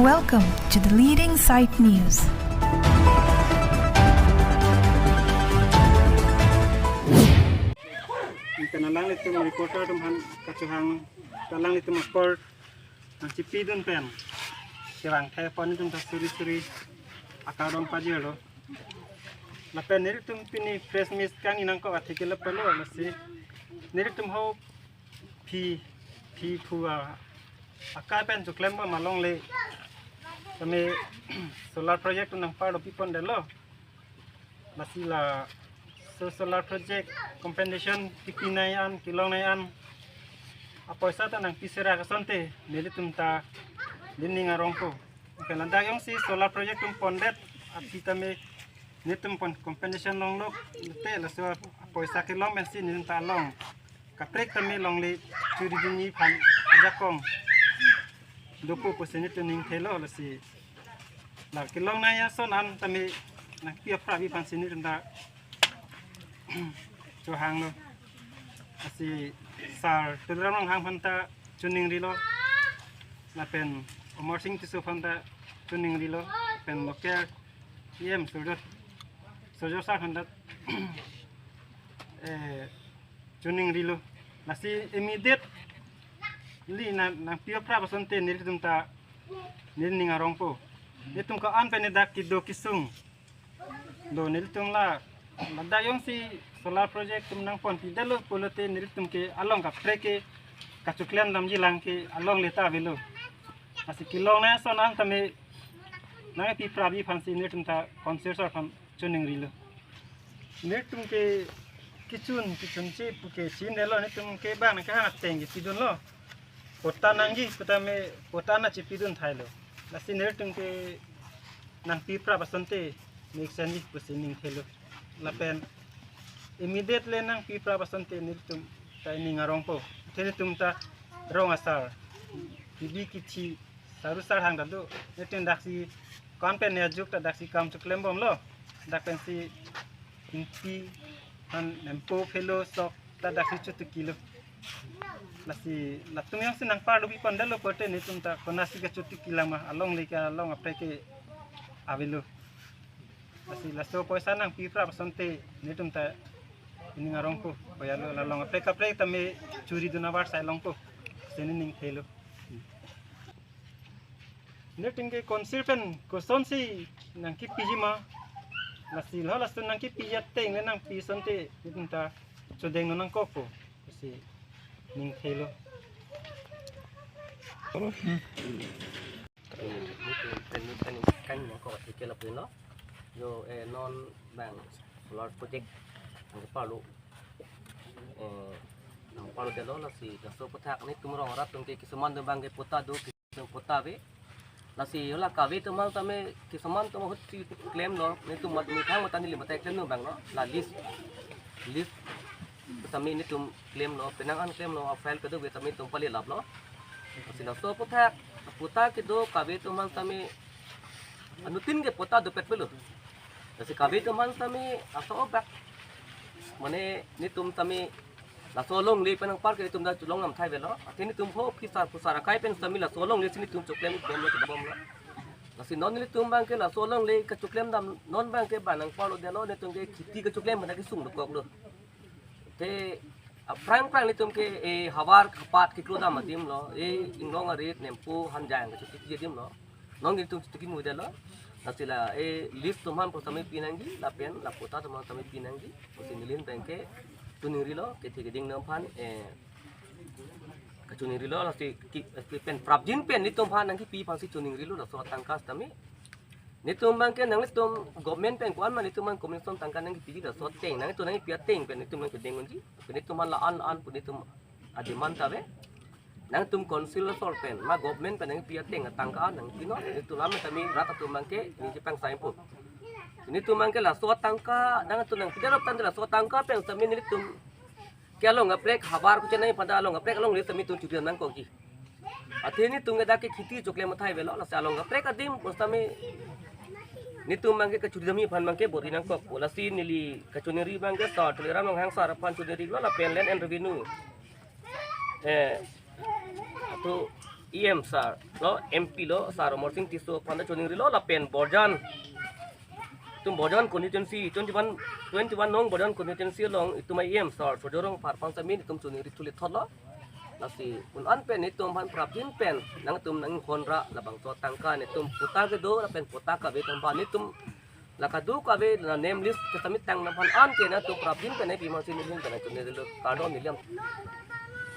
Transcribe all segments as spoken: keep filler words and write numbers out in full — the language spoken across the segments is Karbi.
Welcome to the leading site news. Anke alanglitum reporter atum aphan kachehang, alanglitum apor nangchipidun pen kevang thai apot nelitum ta suri suri akardom pajirlo. Lapen nelitum pini press meet kangni nangkok atheke lapulo, lasi nelitum ho phi, phi phu a, akai pen choklembom alongle tame solar project atum nangparlo pipondetlo. Lasi laso solar project compensation kipi nangji an, kelong nangji an apoisa ta nangpi serak asonte nelitum ta ning arongpo. Anke ladak jongsi solar project atum pondet aphi tame nelitum pon compensation longlo te laso apoisa kelong pensi nelitum ta along kaprek tame longle churidunji aphan ajakong dopo pusi nelitum ning thelo. Lasi la kelong nangji ason an tame nangpi aphrap aphi aphansi nelitum ta chohanglo. Lasi sir Tuliram Ronghang aphan ta choningrilo, lapen Amarsing Tisso aphan ta choningrilo, lapen local E M Surjya, Surjya sir aphan ta eh, choningrilo. Lasi immediately nang, nangpi aphrap asonte nelitum ta ning arongpo. Nelitum ko-an pen dak kedo kesung do, nelitum la ladak jongsi solar project atum nangponpidetlo pulote nelitum ke along kaprek ke kachoklem damji lang ke alongle ta avelo. Lasi kelong nangji ason an tame nangpi aphrap aphi aphansi nelitum ta council sir aphan choningrilo. Nelitum ke kechun kechunche puke chinelo, nelitum ke bang nangkehang ateng ke pidunlo. Patta nangji pu tame patta nangchipidun thailo. Lasi nelitum ke nangpi aphrap asonte mek senji pusi ning thelo. Lapen immediately nangpi aphrap asonte nelitum ta ning arongpo. Te nelitum ta rong asar, bibi kithi, saru sar hang ta do. Nelitum daksi ko-an pen ne ajuk ta daksi kam choklembomlo. Dak pensi Ingti aphan nempo phelo sok ta daksi chotikilo. Lasi latum jongsi nangparlo pipondetlo pulote nelitum ta konatsi kachotikilang ma, alongle ke along kaprek ke avelo. Lasi laso apoisa nangpi aphrap asonte nelitum ta ning arongpo. Koyalo la along kaprek kaprek tame churidun avarsai longpo pusi ning thelo. Nelitum ke council pen kosonsi nangkipiji ma, lasi lo laso nangkipiji ateng le nangpi asonte nelitum ta chodengno nangkokpo pusi ning thelo. Kan nangkok atheke lapulo. Jo, eh, non bang solar project nangparlo, eh, nangparlodetlo. Lasi laso aphuthak nelitum rong arat atum ke kisuman atum bang ke patta do, kisuman patta ave. Lasi hala kave atum aphan tame kisuman atum ahut si klemlo, nelitum mat methang matan neli matai klemlo banglo. La lease, lease tame nelitum klemlo, penang an klemlo, a file kedo ave tame nelitum pali laplo. Lasi laso aphuthak patta kedo kave atum aphan tame anuttin ke patta dopet avelo. Lasi kave atum aphan tame aso bak, mane nelitum tame laso alongle pen nangpar ke nelitum ta cholong nam thai avelo. Athe nelitum ho phisar phusar akai pen tame laso alongle si nelitum choklem bomlo, bomlo. Lasi non nelitum bang ke laso alongle kachoklem dam non bang ke bang nangparlodetlo, nelitum ke kheti kachoklem bang kesung dokoklo. Te aphrang phrang nelitum ke, eh, havar kapat keklo dam adim lo, eh, inglong arit nempo hanjang kachotiki adim lo. Non nelitum chotiki mudetlo. Lasi la, eh, lease atum aphan pu tame pinangji, lapen la patta atum aphan tame pinangji. Pusi neli pen ke choningrilo, kethe keding atum aphan, eh, kachoningrilo, lasi ki, ki pen prapjin pen nelitum aphan nangkipi aphansi choningrilo, laso atangka tame. Nelitum bang ke nanglitum government pen ko-an ma nelitum aphan commission atangka nangkipiji, laso ateng, nanglitum nangkipi ateng pen nelitum nangkedeng unji. Nelitum aphan la-an la-an pu nelitum ademand ta ave. Nangtum council asor pen ma government pen nangpi ateng atangka nangpinon, nelitum lam tame rat atum bang ke neli chepangsaimpo. Nelitum bang ke laso atangka nangtum nangpidet tangte laso atangka pen tame nelitum ke along kaprek havar kachenai pada along kaprek alongle tame nelitum churi nangkokji. Athe nelitum ke dak ke kheti choklem mathai avelo, lasi along kaprek adim pu tame nelitum bang ke kachuri damji aphan bang ke bor-i nangkokpo. Lasi neli kachoningri bang ke sir Tuliram Ronghang sir aphan choningrilo lapen Land and Revenue, eh, atum E M sir lo, M P lo, sir Amarsing Tisso aphan ta choningrilo lapen Borjan, itum Borjan constituency twenty-one, twenty-one nong Borjan constituency along itum E M sir Surjya Rongphar aphan sami itum choningri thuli thotlo. Lasi un-an pen itum aphan prapjin pen nangtum nanghon ra labangso atangka itum patta kedo lapen patta kave atum aphan itum la kadokave la name list ke sami tang nangphan an ke nangtum prapjin pen ipi masi nelihin pen chonirilo, kardom nelihem.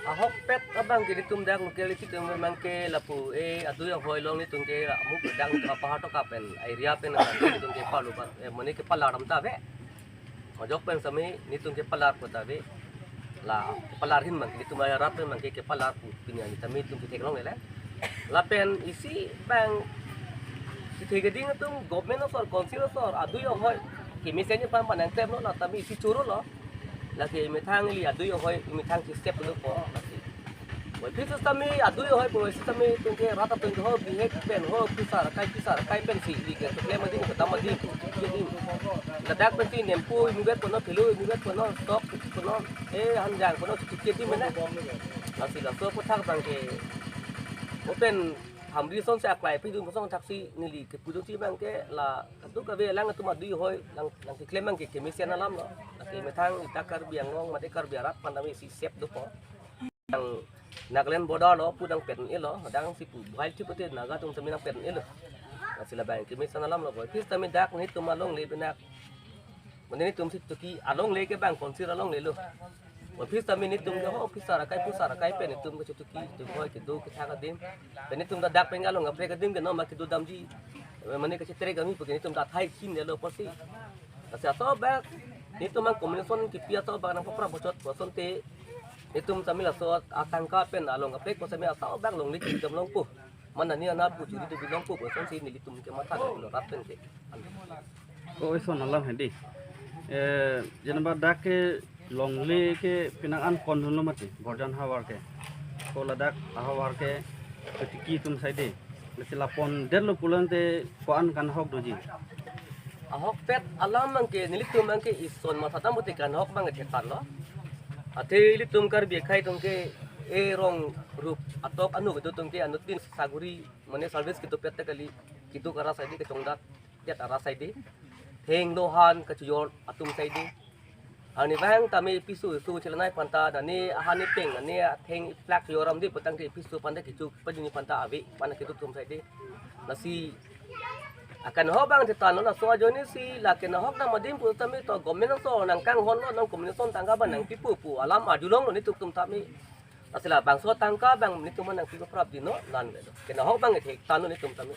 Ahokpet abang ke itum dak local isi itum abang ke lapu e adui ahoi along itum ke amu kedang ke apahar to kapen area pen itum ke palu ba, eh, mane ke palar ram ta ave. Majok pen sami itum ke palar pu ta ave. La palar ahin abang ke itum arat pen abang ke, ke palar pu pini ani tame itum ke theklongle. Lapen isi abang kethe keding atum government asor, council asor adui ahoi kemesen aphan panang temlo, la tame isi choro lo. Lake methang ili adui ahoi methang si step lo po. Lake boi phis tame adui ahoi boi si tame itum ke rat atum ke ho bihek pen ho pusar kai pusar kai pen si ili ke klem adim kedam adim, adim. Ladak pen si nempu imuget kono, phelo imuget kono, stok kono, eh, hanjang kono, chikit adim mena. Lasi laso aphuthak abang ke open hamri son si aklai pidun kosong thaksi neli kepu dunsi abang ke la kadokave lang atum adui ahoi lang, lang keklem abang ke kemesen alam lo. Lake methang ita Karbi Anglong mate Karbi arat aphan tame isi step dopo. Nang Nagaland border lo pu nang pen-e lo, dang si pu buhai thip pute Naga atum tame nang pen-e lo. Lasi labang kemesen alam lo boi phis tame dak itum alongle benak. Mane itum si tuki alongle ke abang council alongle lo. Boi phis tame itum ke ho pusar kai pusar kai pen itum ke chutuki itum hoi kedo kethak adim. Pen itum ta dak pen along kaprek adim ke no ma kedo damji. Mane ke chetre kami pu ke itum ta thai kin lo pusi. Lasi aso abang itum abang combination kipi aso abang nangpaprap bocot bosonte itum tame laso atangka pen along kaprek ko tame aso abang longle kidam longpo. Mana ni ana pu churi tu bilong po bosonsi nelitum ke matha lo rat pen ke. Ko ison alam hedi. Eh, jenaba dak ke longle ke penang an pondunlo mati Borjan havar ke. Ko ladak ahavar ke ketiki atum saide. Lasi la pondetlo pulote ko-an kanhok doji? Ahokpet alam abang ke nelitum abang ke ison matha dam pute kanhok abang ke thetan lo. Athe ilitum Karbi akhei atum ke e rong rup atok anu kedo atum ke anuttin saguri mane service kedopet ta kali, keduk arat saide, kechongdat det arat saide. Theng lohan kachojor atum saide. Arnivang tame piso iso chelanai aphanta, dane ahan ipeng, dane atheng iplak chojor aram de putangte piso aphanta kecho pajuni aphanta ave, aphan keduk atum saide. Lasi akanhok abang thetan lo, laso ajoine si la kanhok dam adim pu tame to government aso nangkanghon lo, nang combination tangka abang nangpipo pu alam arjulonglo nelitum tame. Lasi labangso atangka abang nelitum nangpipaprapji non, non lo. Kanhok abang thetan lo nelitum tame.